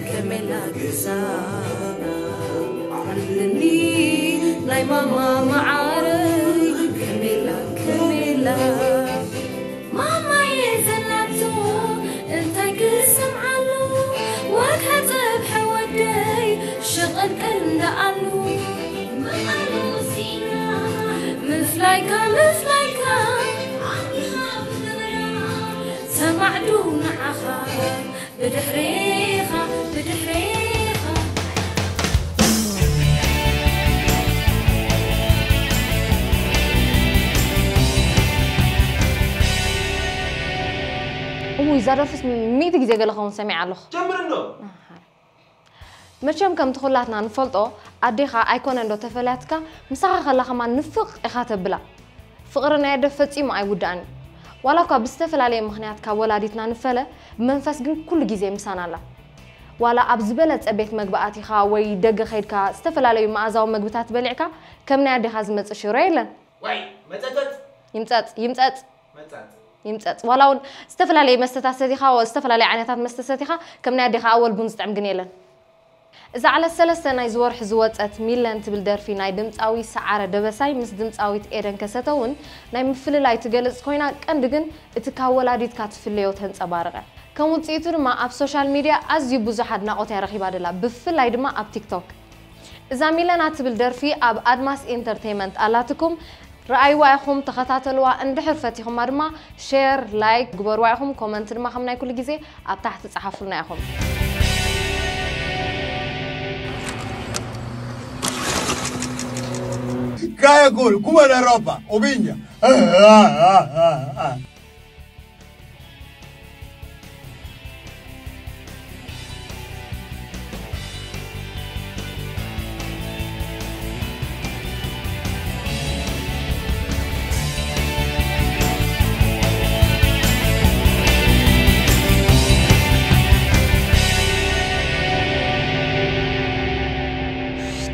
ከሜላ ገዛ ዓለኒ ናይ ማማ መዓረይ ከሜላ ከሜላ ማማየ ዘላቶ እንታይ ክሰምዓሉ ወካ ጸብሐ ወደይ ሽቕልቅል እንዳኣሉ መቓሉ ሲና ምፍላይካ ምፍላይካ ዓሚኻ ብኽብራ ተማዕዱ ንዓኻ ብድሕሬኻ ብድሕሬኻ እውይ እዛ ደርፍስ ሚእቲ ግዜ ገለ ኸውን ሰሚዐ ኣለኹ። ጀምር እንዶ። መቸም ከምቲ ኩላትና ንፈልጦ ኣዴኻ ኣይኮነ እንዶ ተፈልያትካ ምሳኻ ከላ ከማን ንፍቕ ኢኻ ተብላ። ፍቕሪ ናይ ኣደ ፈጺሙ ኣይውዳእን እዩ። ዋላ እኳ ብዝተፈላለየ ምኽንያት ካብ ወላዲትና ንፈለ ብመንፈስ ግን ኩሉ ግዜ ምሳና ኣላ። ዋላ ኣብ ዝበለጸ ቤት መግቢ ኣቲኻ ወይ ደገ ኸይድካ ዝተፈላለዩ መኣዛዊ መግብታት በሊዕካ ከም ናይ ኣዴኻ ዝመጽእ ሽሮ የለን። ዋይ መጸጸጽ ይምጸጽ ይምጸጽ መጸጽ ይምጸጽ ዋላ እውን ዝተፈላለየ መስተታት ሰቲኻ ዝተፈላለየ ዓይነታት መስተ ሰቲኻ ከም ናይ ኣዴኻ ኣወል ቡን ዝጥዕም ግን የለን። እዛ ዕለት ሰለስተ ናይ ዝወርሒ ዝወጸት ሚለን ትብል ደርፊ ናይ ድምፃዊ ሰዓረ ደበሳይ ምስ ድምፃዊት ኤደን ከሰተ እውን ናይ ምፍልላይ ትገልጽ ኮይና ቀንዲ ግን እቲ ካብ ወላዲትካ ትፍለዮ ተንጸባርቐ። ከም ውፅኢቱ ድማ ኣብ ሶሻል ሚድያ ኣዝዩ ብዙሕ ኣድናቖት እያ ረኺባ ደላ ብፍላይ ድማ ኣብ ቲክቶክ። እዛ ሚለና ትብል ደርፊ ኣብ ኣድማስ ኢንተርቴይመንት ኣላትኩም። ረኣይዋ ኢኹም ተኸታተልዋ እንድሕር ፈቲኹማ ድማ ሼር ላይክ ግበርዋ ኢኹም ኮመንት ድማ ከም ናይ ኩሉ ግዜ ኣብ ታሕቲ ጸሓፉልና ኢኹም። Cae gol, Cuba la ropa, Oviña.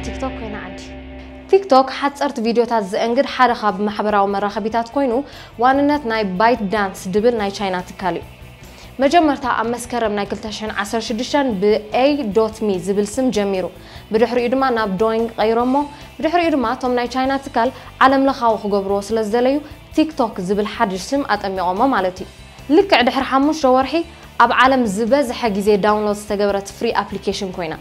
ቲክቶክ ኮይና ዓዲ። ቲክቶክ ሓፀርቲ ቪድዮታት ዘእንግድ ሓደ ካብ ማሕበራዊ መራኸቢታት ኮይኑ ዋንነት ናይ ባይት ዳንስ ድብል ናይ ቻይና ትካል እዩ። መጀመርታ ኣብ መስከረም ናይ ክልተ ሽሕን ዓሰርተ ሽዱሽተን ብ ኤይ ዶት ሚ ዝብል ስም ጀሚሩ። ብድሕሪኡ ድማ ናብ ዶይንግ ቀይሮሞ። ብድሕሪኡ ድማ እቶም ናይ ቻይና ትካል ዓለም ለኻዊ ክገብርዎ ስለ ዝደለዩ ቲክቶክ ዝብል ሓድሽ ስም ኣጠሚቖሞ ማለት እዩ። ልክዕ ድሕሪ ሓሙሽተ ወርሒ ኣብ ዓለም ዝበዝሐ ግዜ ዳውንሎድ ዝተገብረት ፍሪ ኣፕሊኬሽን ኮይና።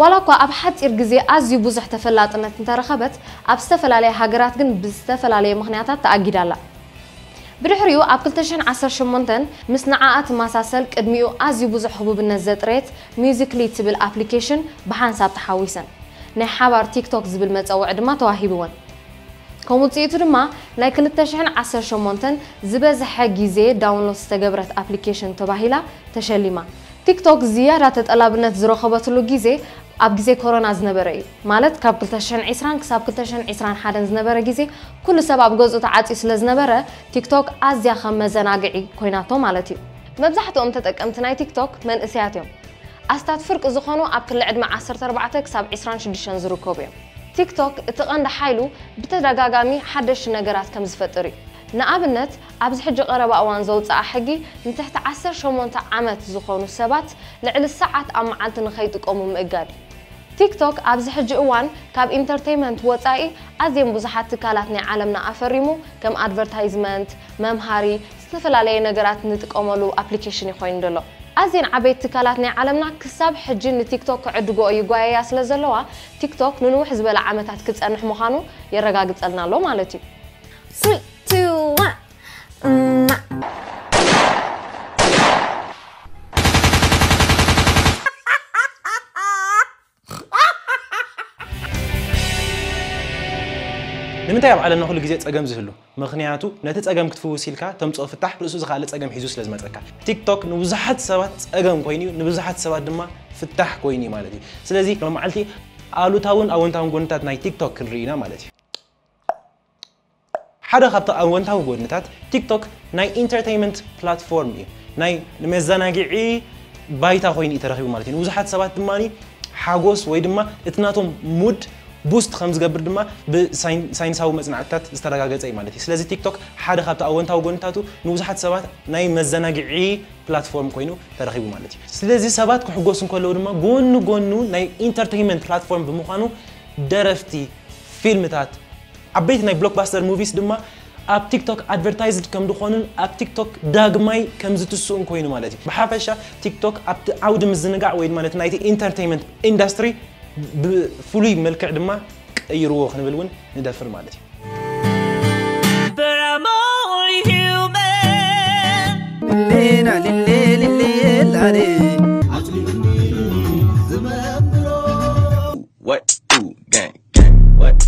ዋላ እኳ ኣብ ሓፂር ግዜ ኣዝዩ ብዙሕ ተፈላጥነት እንተረኸበት ኣብ ዝተፈላለየ ሃገራት ግን ብዝተፈላለየ ምኽንያታት ተኣጊዳ ኣላ። ብድሕሪኡ ኣብ ክልተ ሽሕን ዓሰርተ ሸሞንተን ምስ ንዓኣ ትመሳሰል ቅድሚኡ ኣዝዩ ብዙሕ ህቡብነት ዘጥረየት ሚውዚክሊ ትብል ኣፕሊኬሽን ብሓንሳብ ተሓዊሰን። ናይ ሓባር ቲክቶክ ዝብል መፀውዒ ድማ ተዋሂብወን። ከም ውፅኢቱ ድማ ናይ ክልተ ሽሕን ዓሰርተ ሸሞንተን ዝበዝሐ ግዜ ዳውንሎድ ዝተገብረት ኣፕሊኬሽን ተባሂላ ተሸሊማ። ቲክቶክ ዝያዳ ተጠላብነት ዝረኸበትሉ ግዜ ኣብ ግዜ ኮሮና ዝነበረ እዩ። ማለት ካብ ክልተ ሽሕን ዕስራን ክሳብ ክልተ ሽሕን ዕስራን ሓደን ዝነበረ ግዜ ኩሉ ሰብ ኣብ ገዝኡ ተዓፅዩ ስለ ዝነበረ ቲክቶክ ኣዝያ ከም መዘናግዒ ኮይናቶ ማለት እዩ። መብዛሕትኦም ተጠቀምቲ ናይ ቲክቶክ መንእሰያት እዮም። ኣስታት ፍርቂ ዝኾኑ ኣብ ክሊ ዕድመ ዓሰርተ ኣርባዕተ ክሳብ ዕስራን ሽዱሽተን ዝርከቡ እዮም። ቲክቶክ እቲ ቀንዲ ሓይሉ ብተደጋጋሚ ሓደሽቲ ነገራት ከም ዝፈጥር እዩ። ንኣብነት ኣብዚ ሕጂ ቀረባ እዋን ዘውፅኣ ሕጊ ንትሕቲ ዓሰርተ ሸሞንተ ዓመት ዝኾኑ ሰባት ልዕሊ ሰዓት ኣብ መዓልቲ ንኸይጥቀሙ ምእጋድ እዩ። ቲክቶክ ኣብዚ ሕጂ እዋን ካብ ኢንተርቴይመንት ወፃኢ ኣዝየን ብዙሓት ትካላት ናይ ዓለምና ኣፈሪሙ ከም ኣድቨርታይዝመንት፣ መምሃሪ፣ ዝተፈላለየ ነገራት ንጥቀመሉ ኣፕሊኬሽን እዩ ኮይኑ ዘሎ። ኣዝየን ዓበይቲ ትካላት ናይ ዓለምና ክሳብ ሕጂ ንቲክቶክ ክዕድግኦ ይጓየያ ስለ ዘለዋ ቲክቶክ ንንውሕ ዝበለ ዓመታት ክፀንሕ ምዃኑ የረጋግፀልና ኣሎ ማለት እዩ። Three, two, one. ንምንታይ ኣብ ዓለምና ኩሉ ግዜ ጸገም ዝህሉ? ምኽንያቱ ነቲ ጸገም ክትፍውስ ኢልካ ተምጽኦ ፍታሕ ርእሱ ዝኸኣለ ጸገም ሒዙ ስለ ዝመጸካ። ቲክቶክ ንብዙሓት ሰባት ጸገም ኮይኑ እዩ፣ ንብዙሓት ሰባት ድማ ፍታሕ ኮይኑ እዩ ማለት እዩ። ስለዚ ሎም መዓልቲ ኣሉታውን ኣወንታውን ጎንታት ናይ ቲክቶክ ክንርኢ ኢና ማለት እዩ። ሓደ ካብቲ ኣወንታዊ ጎድንታት ቲክቶክ ናይ ኢንተርቴይመንት ፕላትፎርም እዩ። ናይ ንመዘናግዒ ባይታ ኮይኑ እዩ ተረኺቡ ማለት እዩ። ንብዙሓት ሰባት ድማ ሓጎስ ወይ ድማ እቲ ናቶም ሙድ ቡስት ከም ዝገብር ድማ ብሳይንሳዊ መፅናዕትታት ዝተረጋገፀ እዩ ማለት እዩ። ስለዚ ቲክቶክ ሓደ ካብቲ ኣወንታዊ ጎንታቱ ንብዙሓት ሰባት ናይ መዘናግዒ ፕላትፎርም ኮይኑ ተረኺቡ ማለት እዩ። ስለዚ ሰባት ክሕጎሱ እንከለዉ ድማ ጎኑ ጎኑ ናይ ኢንተርቴይንመንት ፕላትፎርም ብምዃኑ ደረፍቲ፣ ፊልምታት፣ ዓበይቲ ናይ ብሎክባስተር ሙቪስ ድማ ኣብ ቲክቶክ ኣድቨርታይዝድ ከም ዝኾኑን ኣብ ቲክቶክ ዳግማይ ከም ዝትስኡን ኮይኑ ማለት እዩ። ብሓፈሻ ቲክቶክ ኣብቲ ዓውዲ ምዝንጋዕ ወይ ድማ ነቲ ናይቲ ኢንተርቴይንመንት ኢንዳስትሪ ብፍሉይ መልክዕ ድማ ቀይርዎ ክንብል እውን ንደፍር ማለት እዩ። But I'm only human. ሌላ ሊሌ ሊሌ ላሌ What? Ooh, gang, gang. What?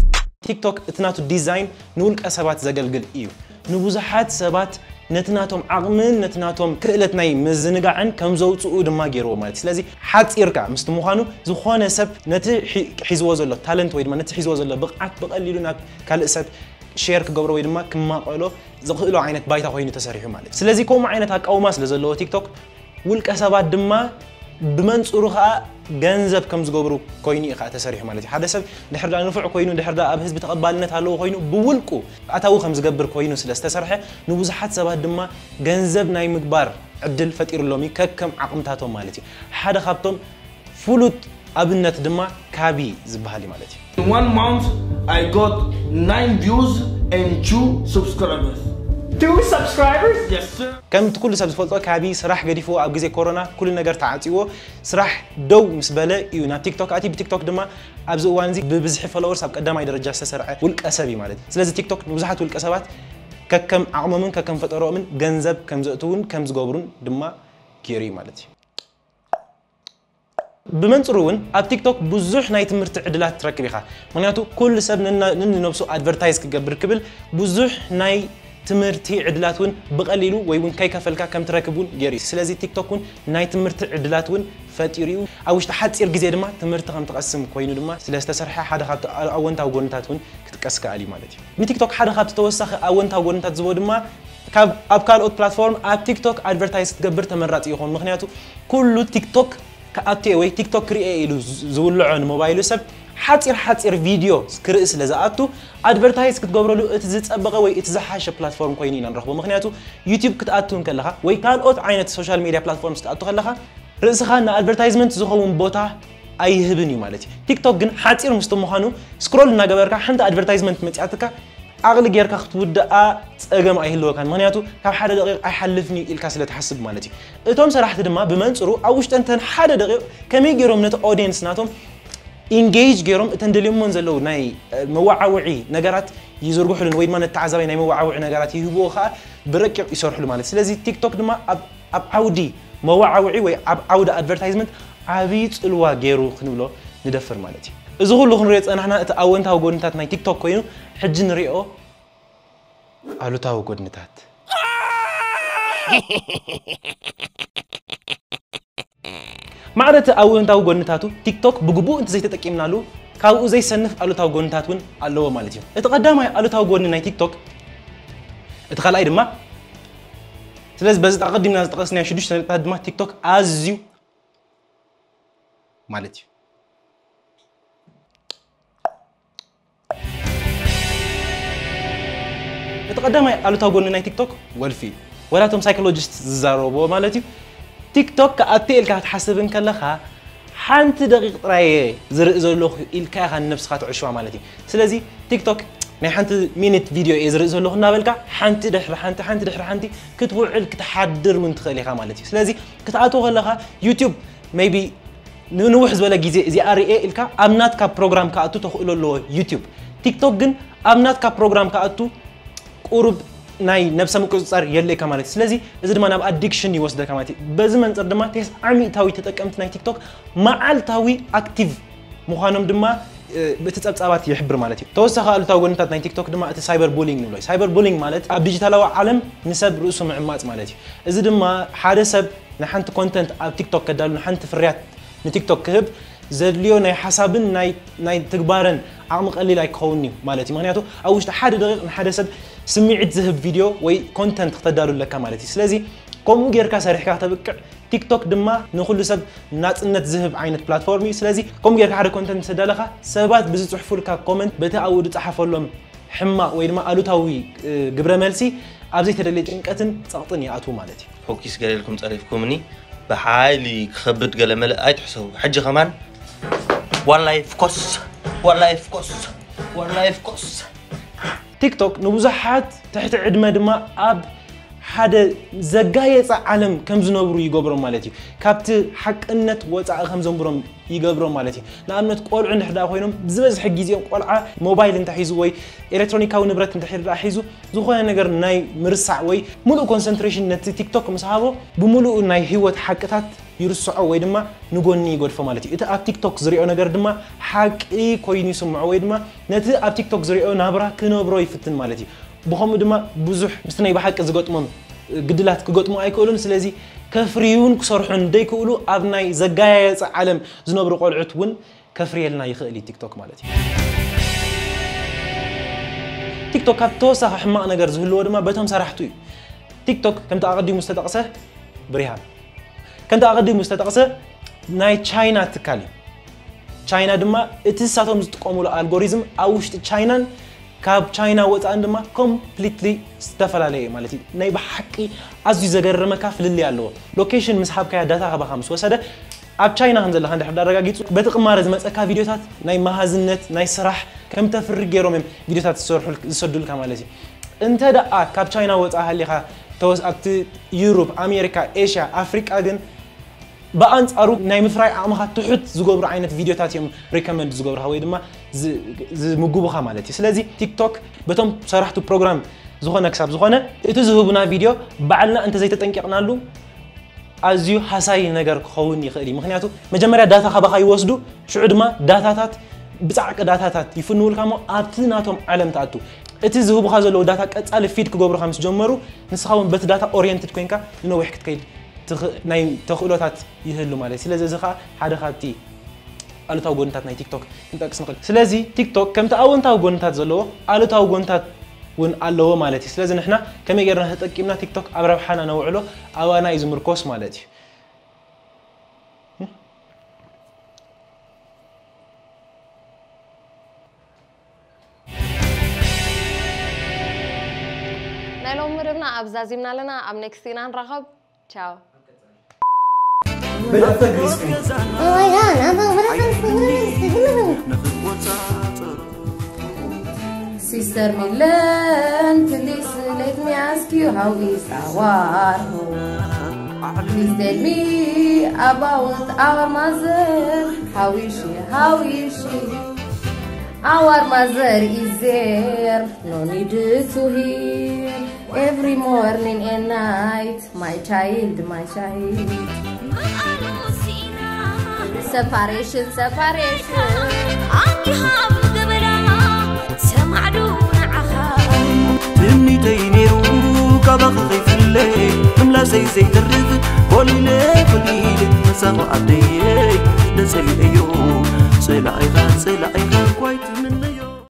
ቲክቶክ እቲ ናቱ ዲዛይን ንውልቀ ሰባት ዘገልግል እዩ። ንብዙሓት ሰባት ነቲ ናቶም ዓቕምን ነቲ ናቶም ክእለት ናይ ምዝንጋዕን ከም ዘውፅኡ ድማ ገይርዎ ማለት እዩ። ስለዚ ሓፂርካ ምስቲ ምዃኑ ዝኾነ ሰብ ነቲ ሒ- ሒዝዎ ዘሎ ታለንት ወይ ድማ ነቲ ሒዝዎ ዘሎ ብቕዓት ብቐሊሉ ናብ ካልእ ሰብ ሼር ክገብሮ ወይ ድማ ክማቐሎ ዝኽእሎ ዓይነት ባይታ ኮይኑ ተሰሪሑ ማለት እዩ። ስለዚ ከምኡ ዓይነት ኣቃውማ ስለ ዘለዎ ቲክቶክ ውልቀ ሰባት ድማ ብመንፅሩ ከዓ ገንዘብ ከም ዝገብሩ ኮይኑ እዩ ከዓ ተሰሪሑ ማለት እዩ። ሓደ ሰብ ድሕር ዳ ንፉዕ ኮይኑ ድሕር ዳ ኣብ ህዝቢ ተቐባልነት ኣለዎ ኮይኑ ብውልቁ ኣታዊ ከም ዝገብር ኮይኑ ስለ ዝተሰርሐ ንብዙሓት ሰባት ድማ ገንዘብ ናይ ምግባር ዕድል ፈጢሩሎም እዩ ከከም ዓቕምታቶም ማለት እዩ። ሓደ ካብቶም ፍሉጥ ኣብነት ድማ ካቢ ዝበሃል እዩ ማለት እዩ። In one month, I got nine views and two subscribers. Two subscribers? Yes, sir. ከምቲ ኩሉ ሰብ ዝፈልጦ ካቢ ስራሕ ገዲፍዎ ኣብ ግዜ ኮሮና ኩሉ ነገር ተዓፂዎ ስራሕ ደው ምስ በለ እዩ ናብ ቲክቶክ ኣትዩ። ብቲክቶክ ድማ ኣብዚ እዋን እዚ ብብዝሒ ፎሎወርስ ኣብ ቀዳማይ ደረጃ ዝተሰርዐ ውልቀ ሰብ እዩ ማለት እዩ። ስለዚ ቲክቶክ ንብዙሓት ውልቀ ሰባት ከከም ዓቕሞምን ከከም ፈጠሮኦምን ገንዘብ ከም ዘእትውን ከም ዝገብሩን ድማ ገይሩ እዩ ማለት እዩ። ብመንፅሩ እውን ኣብ ቲክቶክ ብዙሕ ናይ ትምህርቲ ዕድላት ትረክብ ኢኻ። ምክንያቱ ኩሉ ሰብ ነና- ነንነብሱ ኣድቨርታይዝ ክገብር ክብል ብዙሕ ናይ ትምህርቲ ዕድላት እውን ብቐሊሉ ወይ እውን ከይከፈልካ ከም ትረክብ እውን ገይሩ እዩ። ስለዚ ቲክቶክ እውን ናይ ትምህርቲ ዕድላት እውን ፈጢሩ እዩ። ኣብ ውሽጢ ሓፂር ግዜ ድማ ትምህርቲ ከም ትቐስም ኮይኑ ድማ ስለ ዝተሰርሐ ሓደ ካብቲ ኣወንታዊ ጎንታት እውን ክጥቀስ ከኣል እዩ ማለት እዩ። ንቲክቶክ ሓደ ካብቲ ተወሳኺ ኣወንታዊ ጎንታት ዝቦ ድማ ካብ ኣብ ካልኦት ፕላትፎርም ኣብ ቲክቶክ ኣድቨርታይዝ ክትገብር ተመራፂ ይኸውን። ምክንያቱ ኩሉ ቲክቶክ ክኣትየ ወይ ቲክቶክ ክርኤ ኢሉ ዝውልዖ ንሞባይሉ ሰብ ሓፂር ሓፂር ቪድዮ ክርኢ ስለ ዝኣቱ ኣድቨርታይዝ ክትገብረሉ እቲ ዝፀበቐ ወይ እቲ ዝሓሸ ፕላትፎርም ኮይኑ ኢና ንረኽቦ። ምክንያቱ ዩቲዩብ ክትኣቱ ከለኻ ወይ ካልኦት ዓይነት ሶሻል ሚድያ ፕላትፎርምስ ክትኣቱ ከለኻ ርእስኻ ንኣድቨርታይዝመንት ዝኸውን ቦታ ኣይህብን እዩ ማለት እዩ። ቲክቶክ ግን ሓፂር ምስቲ ምዃኑ ስክሮል እናገበርካ ሓንቲ ኣድቨርታይዝመንት መፅኣትካ ዓቕሊ ጌርካ ክትውድኣ ፀገም ኣይህልወካን። ምክንያቱ ካብ ሓደ ደቂቕ ኣይሓልፍን እዩ ኢልካ ስለ ትሓስብ ማለት እዩ። እቶም ሰራሕቲ ድማ ብመንፅሩ ኣብ ውሽጠ እንተን ሓደ ደቂቕ ከመይ ገይሮም ነቲ ኦዲየንስ ናቶም ኢንጌጅ ገይሮም እተን ደልዮሞን ዘለዉ ናይ መወዓውዒ ነገራት ይዝርግሕሉን ወይ ድማ ነቲ ተዓዛባይ ናይ መወዓውዒ ነገራት ይህብዎ ከዓ ብረቂቕ ይሰርሕሉ ማለት እዩ። ስለዚ ቲክቶክ ድማ ኣብ ኣብ ዓውዲ መወዓውዒ ወይ ኣብ ዓውዲ ኣድቨርታይዝመንት ዓብዪ ፅልዋ ገይሩ ክንብሎ ንደፍር ማለት እዩ። እዚ ኩሉ ክንሪኦ ዝፀናሕና እቲ ኣወንታዊ ጎድንታት ናይ ቲክቶክ ኮይኑ ሕጂ ንሪኦ ኣሉታዊ ጎድንታት። ማዕረ እቲ ኣወንታዊ ጎድንታቱ ቲክቶክ ብግቡእ እንተዘይተጠቂምናሉ ካብኡ ዘይሰንፍ ኣሉታዊ ጎድንታት እውን ኣለዎ ማለት እዩ። እቲ ቀዳማይ ኣሉታዊ ጎድኒ ናይ ቲክቶክ እቲ ካልኣይ ድማ ስለዚ በዚ ኣቐዲምና ዝጠቐስናዮ ሽዱሽተ ነጥብታት ድማ ቲክቶክ ኣዝዩ ማለት እዩ። እቲ ቀዳማይ ኣሉታዊ ጎኒ ናይ ቲክቶክ ወልፊ እዩ። ወላ እቶም ሳይኮሎጂስት ዝዛረብዎ ማለት እዩ። ቲክቶክ ክኣቲ ኢልካ ክትሓስብ እንከለኻ ሓንቲ ደቂቕ ጥራይ እየ ዝርኢ ዘለኹ ኢልካ ኢኻ ንነብስኻ ትዕሽዋ ማለት እዩ። ስለዚ ቲክቶክ ናይ ሓንቲ ሚኒት ቪድዮ እየ ዝርኢ ዘለኹ እናበልካ ሓንቲ ድሕሪ ሓንቲ ሓንቲ ድሕሪ ሓንቲ ክትውዕል ክትሓድር እውን ትኽእል ኢኻ ማለት እዩ። ስለዚ ክትኣትዎ ከለኻ ዩቲዩብ ሜይቢ ንንውሕ ዝበለ ግዜ እዚኣ ርእየ ኢልካ ኣብ ናትካ ፕሮግራም ክኣቱ ተኽእሎ ኣለዎ ዩቲዩብ። ቲክቶክ ግን ኣብ ናትካ ፕሮግራም ክኣቱ ቁሩብ ናይ ነብሰ ምቁፅፃር የድልየካ ማለት እዩ። ስለዚ እዚ ድማ ናብ ኣዲክሽን ይወስደካ ማለት እዩ። በዚ መንፅር ድማ ተስዓ ሚእታዊት ተጠቀምቲ ናይ ቲክቶክ መዓልታዊ ኣክቲቭ ምዃኖም ድማ እቲ ፀብፃባት ይሕብር ማለት እዩ። ተወሳኺ ኣሉታዊ ጎንታት ናይ ቲክቶክ ድማ እቲ ሳይበር ቡሊንግ ንብሎ እዩ። ሳይበር ቡሊንግ ማለት ኣብ ዲጂታላዊ ዓለም ንሰብ ርእሱ ምዕማፅ ማለት እዩ። እዚ ድማ ሓደ ሰብ ንሓንቲ ኮንተንት ኣብ ቲክቶክ ከዳሉ ንሓንቲ ፍርያት ንቲክቶክ ክህብ ዘድልዮ ናይ ሓሳብን ናይ ናይ ትግባረን ዓቕሚ ቀሊል ኣይክኸውን እዩ ማለት እዩ። ምክንያቱ ኣብ ውሽጢ ሓደ ደቂቕ ንሓደ ሰብ ስምዒት ዝህብ ቪድዮ ወይ ኮንተንት ክተዳሉ ኣለካ ማለት እዩ። ስለዚ ከምኡ ጌርካ ሰሪሕካ ተብቅዕ። ቲክቶክ ድማ ንኹሉ ሰብ ናጽነት ዝህብ ዓይነት ፕላትፎርም እዩ። ስለዚ ከምኡ ጌርካ ሓደ ኮንተንት ምስ ደለኻ ሰባት ብዝጽሕፉልካ ኮመንት በቲ ኣብኡ ዝጸሓፈሎም ሕማቕ ወይ ድማ ኣሉታዊ ግብረ መልሲ ኣብ ዘይተደለየ ጭንቀትን ጸቕጥን ይኣትዉ ማለት እዩ። ፎኪስ ገለ ኢልኩም ጸሪፍኩምኒ። ብሓይሊ ክኸብድ ገለ መለ ኣይትሕሰቡ። ሕጂ ከማን one life course one life course one life course። ቲክቶክ ንብዙሓት ትሕቲ ዕድመ ድማ ኣብ ሓደ ዘጋየፀ ዓለም ከም ዝነብሩ ይገብሮም ማለት እዩ። ካብቲ ሓቅነት ወፃኢ ከም ዘንብሮም ይገብሮም ማለት እዩ። ንኣብነት ቆልዑ እንድሕር ደኣ ኮይኖም ዝበዝሐ ግዜኦም ቆልዓ ሞባይል እንተሒዙ ወይ ኤሌክትሮኒካዊ ንብረት እንድሕር ደኣ ሒዙ ዝኾነ ነገር ናይ ምርሳዕ ወይ ሙሉእ ኮንሰንትሬሽን ነቲ ቲክቶክ ምስ ሃቦ ብምሉኡ ናይ ህይወት ሓቅታት ይርስዖ ወይ ድማ ንጎኒ ይገድፎ ማለት እዩ። እቲ ኣብ ቲክቶክ ዝሪኦ ነገር ድማ ሓቂ ኮይኑ ይስምዖ ወይ ድማ ነቲ ኣብ ቲክቶክ ዝሪኦ ናብራ ክነብሮ ይፍትን ማለት እዩ። ብኸምኡ ድማ ብዙሕ ምስቲ ናይ ብሓቂ ዝገጥሞም ግድላት ክገጥሙ ኣይክእሉን። ስለዚ ከፍርዩን ክሰርሑን ደይክእሉ ኣብ ናይ ዘጋያየፀ ዓለም ዝነብሩ ቆልዑት እውን ከፍርየልና ይኽእል እዩ ቲክቶክ ማለት እዩ። ቲክቶክ ካብ ተወሳኺ ሕማቕ ነገር ዝህልዎ ድማ በቶም ሰራሕቱ እዩ። ቲክቶክ ከምቲ ኣቐዲሙ ዝተጠቕሰ ብሪሃን ከምቲ ኣቐዲሙ ዝተጠቕሰ ናይ ቻይና ትካል እዩ። ቻይና ድማ እቲ ንሳቶም ዝጥቀሙሉ ኣልጎሪዝም ኣብ ውሽጢ ቻይናን ካብ ቻይና ወፃእን ድማ ኮምፕሊትሊ ዝተፈላለየ እዩ ማለት እዩ። ናይ ብሓቂ ኣዝዩ ዘገርመካ ፍልልይ ኣለዎ። ሎኬሽን ምስ ሃብካያ ዳታ ካባኻ ምስ ወሰደ ኣብ ቻይና ከም ዘለኻ እንድሕር ኣረጋጊፁ በቲ ቅማረ ዝመፀካ ቪዲዮታት ናይ መሃዝነት ናይ ስራሕ ከም ተፍሪ ገይሮም እዮም ቪዲዮታት ዝሰርሑ ዝሰዱልካ ማለት እዩ። እንተ ደኣ ካብ ቻይና ወፃእ ሃሊኻ ተወስ ኣብቲ ዩሮፕ ኣሜሪካ ኤሽያ ኣፍሪቃ ግን ብኣንጻሩ ናይ ምፍራይ ዓቕምኻ ትሑት ዝገብሩ ዓይነት ቪዲዮታት እዮም ሪኮመንድ ዝገብሩኻ ወይ ድማ ዝምግቡኻ ማለት እዩ። ስለዚ ቲክቶክ በቶም ሰራሕቱ ፕሮግራም ዝኾነ ክሳብ ዝኾነ እቲ ዝህቡና ቪድዮ ባዕልና እንተዘይተጠንቂቕናሉ ኣዝዩ ሃሳይ ነገር ክኸውን ይኽእል እዩ። ምክንያቱ መጀመርያ ዳታ ካባኻ ይወስዱ፣ ሽዑ ድማ ዳታታት ብጻዕቂ ዳታታት ይፍንውልካ እሞ ኣብቲ ናቶም ዓለም ትኣቱ። እቲ ዝህቡኻ ዘለዉ ዳታ ቀጻሊ ፊድ ክገብሩኻ ምስ ጀመሩ ንስኻ እውን በቲ ዳታ ኦሪየንትድ ኮይንካ ንነዊሕ ክትከይድ ናይ ተኽእሎታት ይህሉ ማለት እዩ። ስለዚ እዚ ከዓ ሓደ ካብቲ ኣሉታዊ ጎንታት ናይ ቲክቶክ ክንጠቅስ ንኽእል። ስለዚ ቲክቶክ ከምቲ ኣወንታዊ ጎንታት ዘለዎ ኣሉታዊ ጎንታት እውን ኣለዎ ማለት እዩ። ስለዚ ንሕና ከመይ ጌርና ተጠቂምና ቲክቶክ ኣብ ረብሓና ነውዕሎ ኣባና እዩ ዝምርኮስ ማለት እዩ። ናይ ሎሚ መደብና ኣብ ዛዚምና ኣለና። ኣብ ኔክስት ኢና ንራኸብ። ቻው። Sister Milan, please let me ask you how is our home? Please tell me about our mother. How is she? How is she? Our mother is there. No need to hear every morning and night. My child, my child. Separation, separation. ኣንጊሃ ብገበላ ሰማዕዱ ንዓኻ። ትምኒተይ ነይሩ ካባኺ ከይፍለ ምላሰይ ዘይተርፍ ኮሊለ ኮሊለ መሳኹ ኣደየይ ደጸሊአዮ ጽላኢኻ ጽላኢኻ ኳይት